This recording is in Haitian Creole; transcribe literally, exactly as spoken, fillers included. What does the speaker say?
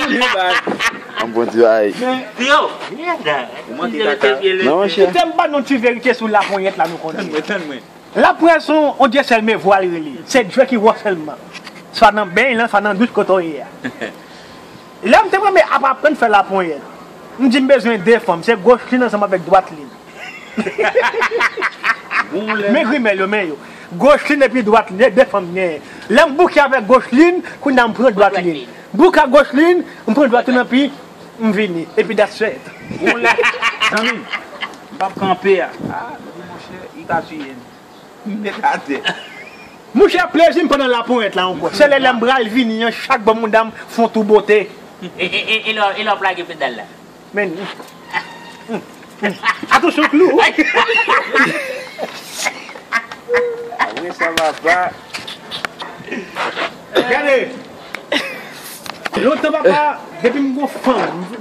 An bon ti bagay. Yo, mèda. Non, monchè. Kite m ba nou ti verite sou laponyèt la nou konnen. Laponyèt se yon dyesèl me vwal rele. Se dye ki wè sèlman. Swa nan beny lan, swa nan douch kote w ye a. Lè m te premye ap aprann fè laponyèt, m di m bezwen de fanm. Se goch lin ansanm avèk dwat lin. Men grimèl yo, men yo. Goch lin epi dwat lin, e de fanm m genyen. Lè m bouke avèk goch lin, kounye a m pran dwat lin. Bouke ak goch lin, m pran dwat lin anpi m vini. Epi that's it. Zanmi m, m p ap kanpe a. Ah, li monchè, li ka tiye m. M met atè. Monchè, plezi m pran nan laponyèt la ankò. Se lè lè m pral vini an, chak bò mouda m fè yon tou bote. E lè w plage pedal la. Men. Atansyon klou. Apre sa papa. Gade. Lontan papa, depi m gon fanm.